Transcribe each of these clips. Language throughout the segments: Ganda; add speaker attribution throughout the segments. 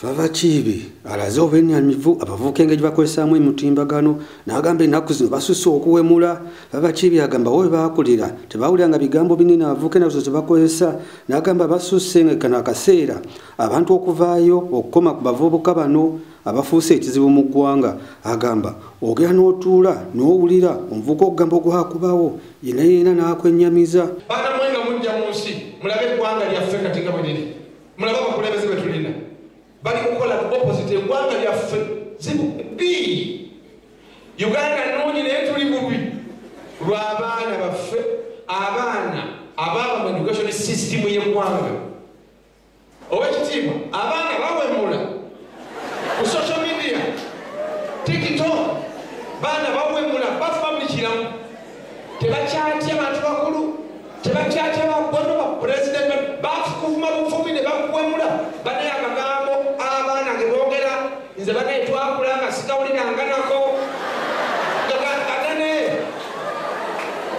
Speaker 1: Vava Kiibi alaze obwennyamivu abavubuka engeri bakozesaamu emitimbagano n'agamba ennaku zino basusse okuwemula. Vava Kiibi agamba bo baakulira tebawuliranga bigambo binene abavubuka ennaku zino tebakozesa, n'agamba basusse nga kano akaseera abantu okuvaayo okukoma ku bavubuka bano abafuuse ekizibu mu ggwanga. Agamba ogenda n'otuula n'owulira omuvubuka okugamba ogwakubawo yenna yenna n'akwennyamiza.
Speaker 2: Baana mmwe nga mujja mu nsi mulabe eggwanga lyaffe kati nga bwe liri, mulabe abakulembeze be tulina bali kukola opposite. Eggwanga lyaffe zibu Uganda nnungi naye tuli bubi lw'abaana baffe, abaana abaaba mu education system y'eggwanga. Owekitiibwa, abaana bawemula ku social media, TikTok, baana bawemula, bafa buli kiramu, tebakyatya bantu bakulu, tebakyatya babono ba president, bakuvuma bufumi ne bakuwemula. Banaye amagambo abaana ge boogera nze banaye twakula nga sigawuliranga nako gatane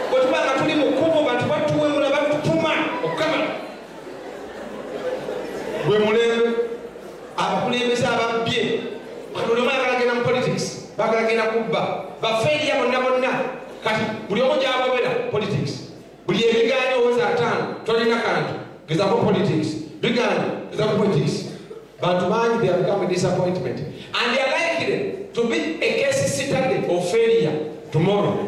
Speaker 2: bwe tuba nga tuli mu kkubo bantu batuwemula, batupuma okukamala. Gwe mulembe abakulembeze ababbye kati buli omu ayagala genda mu politics, baagala genda kubba bafeeriya bonna bonna. Kati buli omu gy'agobera politics, buli ebigaanye oweza 5 tolina kantu gezaako politics, bigaanye gezaako politics. Bantu bangi they have become a disappointment and they are likely to be a case study of failure tomorrow.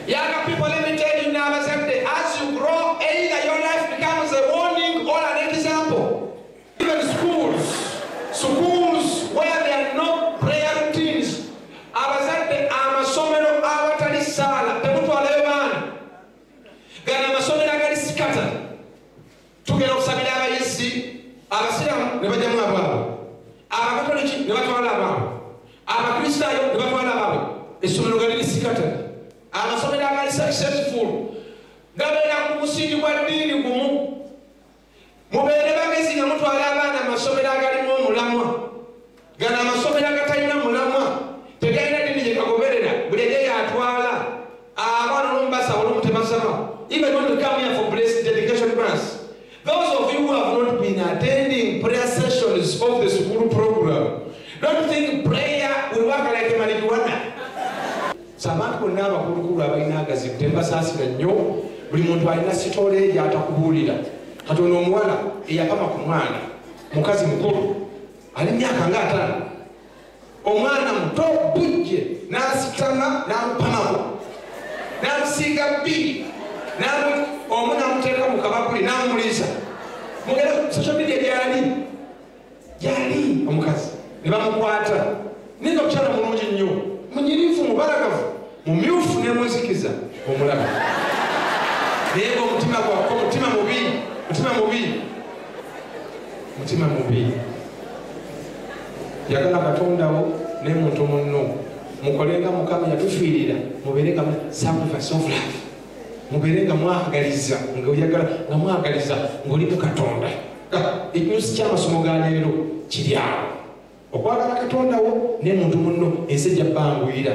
Speaker 2: Younger people, let me tell you now, as you grow, either your life becomes a warning or an example. Even schools where there are no prayer routines, abazadde amasomero awatali ssaala temutwalayo baana. Gano amasomero agali scattered, tugenda okusabira abayizi, abasiraamu ne bajjamu abaabwe, abakatoliki ne batwala abaabwe, abakristaayo ne batwala abaabwe. Essomero nga liri scattered. Amasomero agali successful gabeera ku musingi gwa ddiini gumu. Mubeere bagezi nga mutwala abaana amasomero agalimu omulamwa. Gano amasomero agatalina mulamwa tegalina ddiini gye kagoberera, buli ejja yatwala abaana olumu basaba olumu tebasaba. Even when you come here for blessed dedication mass, those of you who have not been attending prayer sessions of the school program, don't think prayer will work like a marijuana. Abantu bonna abakulukulu abalina agazibu tembasaasira nnyo. Buli muntu alina sitole gy'atakubuulira. Kati ono omuwala eyapama ku mwana mukazi mukulu ali myaka nga 5, omwana muto bujje n'asitama n'amupamako n'amusiiga bbiri, omu n'amuteeka mu kabakuli n'amuliisa. Mugende social media gyali omukazi ne bamukwata. Naye nga mukyala mulungi nnyo, munyirivu, mubalagavu, mumyufu ne munzikiza omulaba, naye ng'omutima gwakko mutima mubi, mutima mubi, mutima mubi. Yagala Katondawo ne muntu munno, mukolenga Mukama yatufiirira, mubeere nga sacrifice of love, mubeere nga mwagaliza, ng'oyagala nga mwagaliza ng'oli mu Katonda. Ekinyusi ky'amasomo ga leero kiri awo, okwagala Katondawo ne muntu munno. Ensi ejja bbanguyira.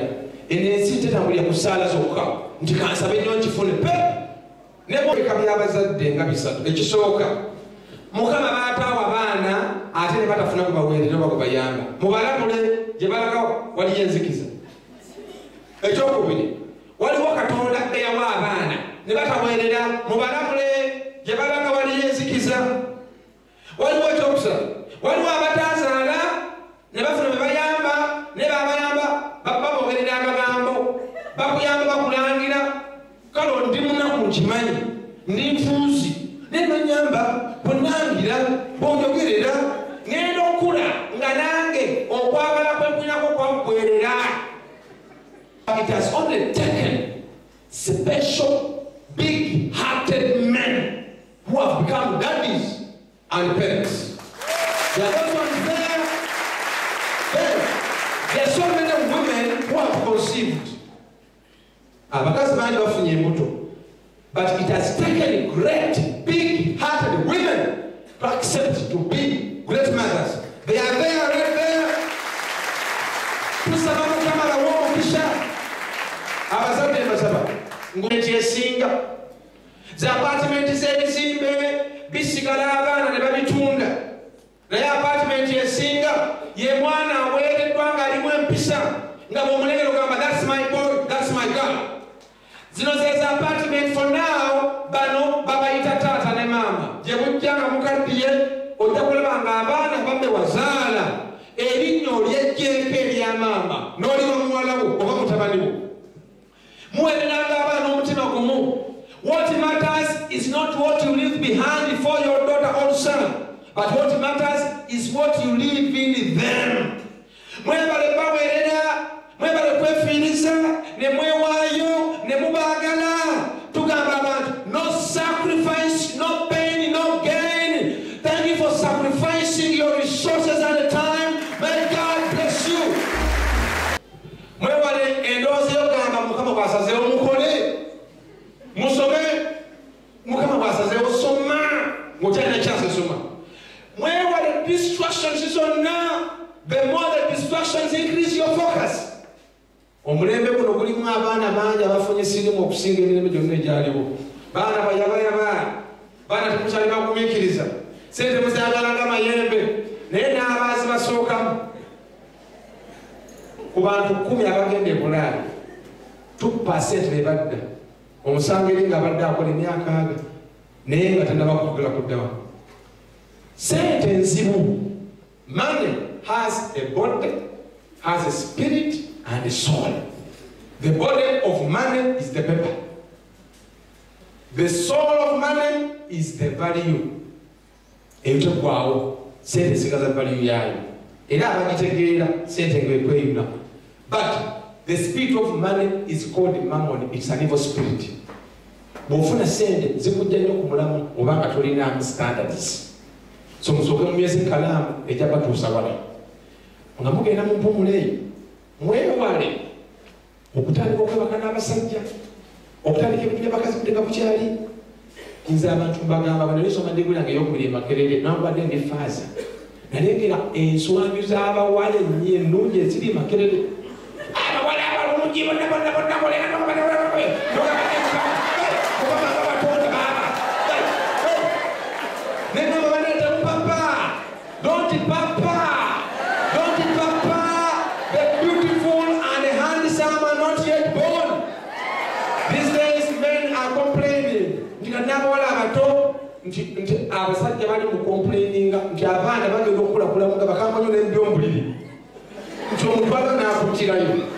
Speaker 2: Eno ensi tetambulira ku ssaala zokka nti kansabe nnyo nkifune pe nebika by'abazadde nga bisatu. Ekisooka, Mukama baataawa baana ate ne batafuna gwe baweerera oba gwe bayamba, mubalabule gye balaga waliyo enzikiza. Ekyokubiri, waliwo Katonda eyawa abaana ne bataweerera, mubalabule gye balaga waliyo enzikiza. Waliwo ekyokusatu, waliwo abatazaala ne bafuna be bayamba, ne babayamba babogerera agagambo, bakuyamba bakulangira kale ndi munaku nkimanyi, ndi nfuuzi, naye nonyamba bwennangira bwonjogerera ngenda okula nga nange okwagala kwe nkulinako kwaggwerera. It has only taken special big-hearted men who have become daddies and parents. There are those ones there. Then there are so many women who have conceived. Abakazi bangi bafunye embuto, but it has taken great big-hearted women to accept to be great mothers. They are there, right there. Tusaba Mukama bawe omukisa. Abazadde mbasaba ng'enti esinga za apartment z'ebizimbe bisigala abaana ne babitunda, naye Apartment esinga ye mwana aweereddwa ng'alimu empisa, nga bw'omulengera ogamba, "That's my boy, that's my girl." Zino zeza apartment. For now bano babayita taata ne maama. Gye bujja nga mukaddiye, ojja kulaba nga abaana bamme wazaala, erinnya olyejjeeko erya maama n'oliwa muwala wo oba mutabani wo. Muweereranga abaana omutima gumu. What matters is not what you leave behind for your daughter or son, but what matters is what you leave in them. Mwebale baweerera, mwebale kwefiiriza ne mwewaayo ne mubaagala. Tugamba abantu, no sacrifice, no pain, no gain. Thank you for sacrificing your resources and time. May God bless you. Mwewale endowooza yogamba Mukama bw'asazeewo mukole, musome. Mukama bw'asazeewo soma ng'okyalina chance, soma. Mwewale distractions zonna. The more the distractions increase your focus. Omulembe guno gulimu abaana bangi abafunye sirimu okusinga emirembe gyonna egyaliwo. Baana bayabayaba, baana temukyali bagumiikiriza, sente muzaagala nga mayembe. Naye n'abaazi basookamu, ku bantu 10 abagenda e Bulaaya, 2% be badda. Omusanga eri ng'abadde akola emyaka aga, naye nga tannaba kugula kuddawa. Sente nzibu. Money has a body, has a spirit and a soul. The body of money is the paper. The soul of money is the value. Eyo teggwawo. Sente esigaza value yaayo, era abagitegeera sente ng'ekweyuna. But the spirit of money is called mammon. It's an evil spirit. Bw'ofuna sente zikujja nnyo ku mulamu obanga tolinamu standards. So musooke mu myezi kalaamu ejja batuusa wala. Nga mugenda mu mpumulo eyo, mwewale okutandika okwebaka n'abasajja, okutandika ebintu by'abakazi kuteka bukyali. Nze abantu mbagamba, bano nisoma diguli yange eyokubiri e Makerere, nambadde ndi faaza, nalengera enswanyu z'abawala ennyo ennungi eziri e Makerere, abawala abalungi bonna bonna bonna. Batonda baaba negamba baneta mupapa. Don't papa, don't papa. The beautiful and the handsome are not yet born. These days men are complaining nti n'abawala abato, nti abasajja bali mu complaininga nti abaana bagenda okukulakulamu nga bakambanyo n'ebyombuliri, nti omuntu aba n'akutirayo,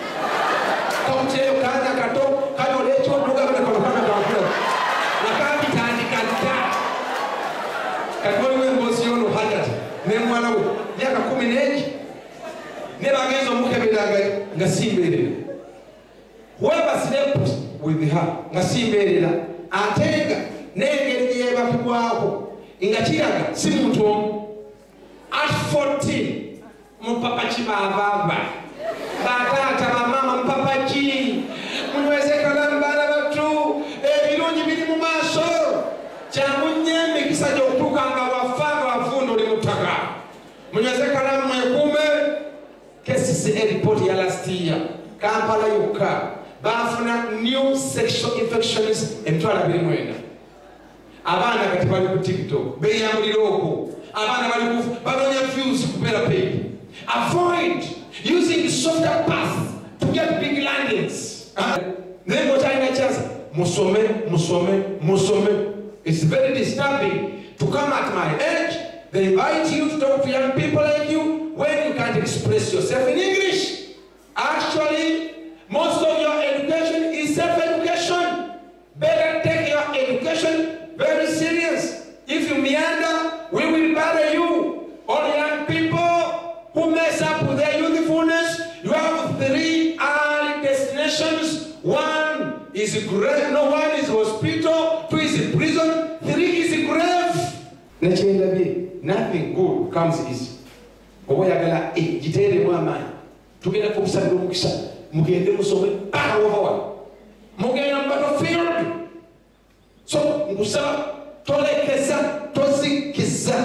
Speaker 2: kakutirayo kaana kato kanyola ekyonoga kano kaana kakula nakabitandika dda. Kati waliwo emboozi y'ono Hajat ne muwala we, myaka 11, ne bagenza omukeberanga nga simbeerera. Whoever slept with her nga simbeerera, ate nga n'engeri gye yeebakibwako nga kiraga si muntu omu. At 14, mupapaki baabaaba, bataata, bamaama, mupapaki, munyweze kalamu baana batu, ebirungi biri mu maaso. Kyangu nnyo emikisa gy'okutuuka nga wafa nga wavunda oli mu ttaka. Munyweze kalamu, mwekuume. KCCA report ya last year, Kampala yokka bafuna new sexual infections 29000. Abaana kati bali ku TikTok, beyambulira okwo. Abaana bali ku banoonya views kubeera paid. Avoid using softer path to get big landings. Naye ng'okyalina chance, musome, musome, musome. It's very disturbing to come at my age, they invite you to talk to young people like you when you can't express yourself in English. Actually, most of your education is self-education. Better take your education very serious. If you meander, we will bury you. All young people who mess up with their youthfulness, you have three early destinations. One is grave, no, one is hospital, two is prison, three is grave. Nekyendabye, nothing good comes easy. Oba oyagala giteeremu amaanyi, tugenda kukusabira omukisa, mugende musome paka wova wano mugenda mu battlefield. So nkusaba, tolekeza, tozikiza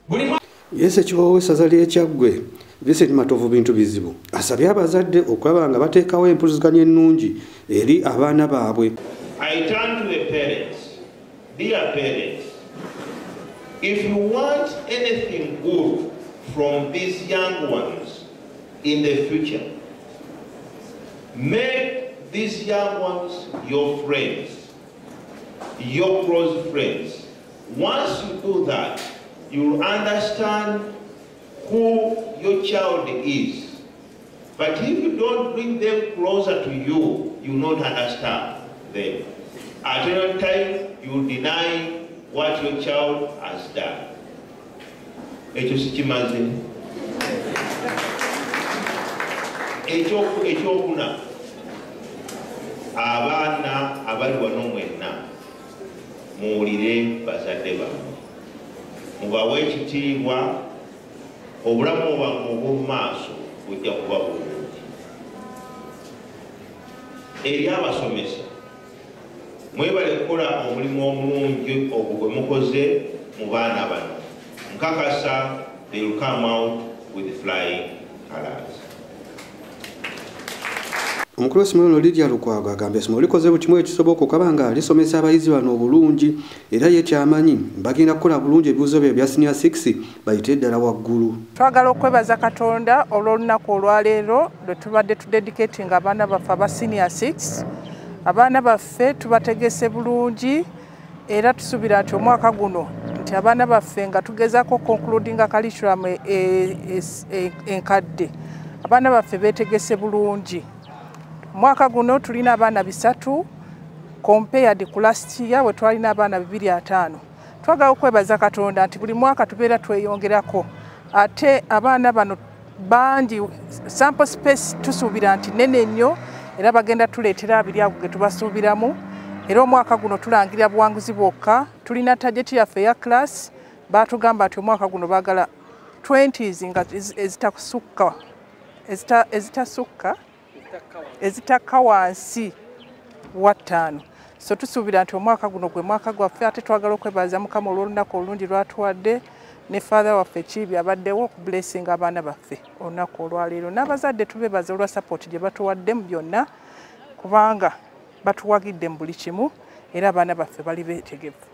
Speaker 2: buli
Speaker 1: Yese ekiwoowo essaza ly'Ekyaggwe, Vincent Matovu Bintu Bizibu, asabye abazadde okulaba nga bateekawo empuliziganya ennungi eri abaana baabwe.
Speaker 3: I turn to the parents. Dear parents, If you want anything good from these young ones in the future, make these young ones your friends, your close friends. Once you do that, you'll understand who your child is. But if you don't bring them closer to you, you will not understand them. At any time, you will deny what your child has done. Ekyo sikimaze. Ekyokuna, abaana abali wano mwenna muwulire bazadde bammwe, mubawe ekitiibwa, obulamu bwammwe obw'omu maaso bujja kuba bulungi. Eri abasomesa, mwebale kukola omulimu omulungi ogwo gwe mukoze mu baana bano. Nkakasa they will come out with flying colors.
Speaker 1: Omukulu w'essomero lino Lydia Lukwago agambye essomero likoze buli kimu ekisoboka okubanga nga lisomesa abayizi bano obulungi, era ye kyamanyi bagenda kukola bulungi ebibuuzo bye ebya senior 6 bayite ddala waggulu.
Speaker 4: Twagala okwebaza Katonda olw'olunaku olwaleero lwe tubadde tudedicatinga abaana baffe aba senior 6. Abaana baffe tubategese bulungi era tusuubira nti omwaka guno nti abaana baffe nga tugezaako concludinga curriculum enkadde, abaana baffe beetegese bulungi. Omwaka guno tulina abaana 3 compared ku last year we twalina abaana 205. Twagala okwebaza Katonda nti buli mwaka tubeera tweyongerako, ate abaana bano bangi, sample space tusuubira nti nene nnyo era bagenda tuleetera abiri ago ge tubasuubiramu. Era omwaka guno tulangirira buwanguzi bwokka. Tulina target yaffe eya class, baatugamba nti omwaka guno baagala 20s nga ezitakka wansi wa 5. So tusuubira nti omwaka guno gwe mwaka gwaffe, ate twagala okwebaza Mukama olw'olunaku olulungi lwatuwadde ne Father waffe Kiibi abaddewo okublessinga abaana baffe olunaku olwaleero. N'abazadde tubeebaza olwa support gye batuwadde mu byonna, kubanga batuwagidde mu buli kimu era abaana baffe bali beetegefu.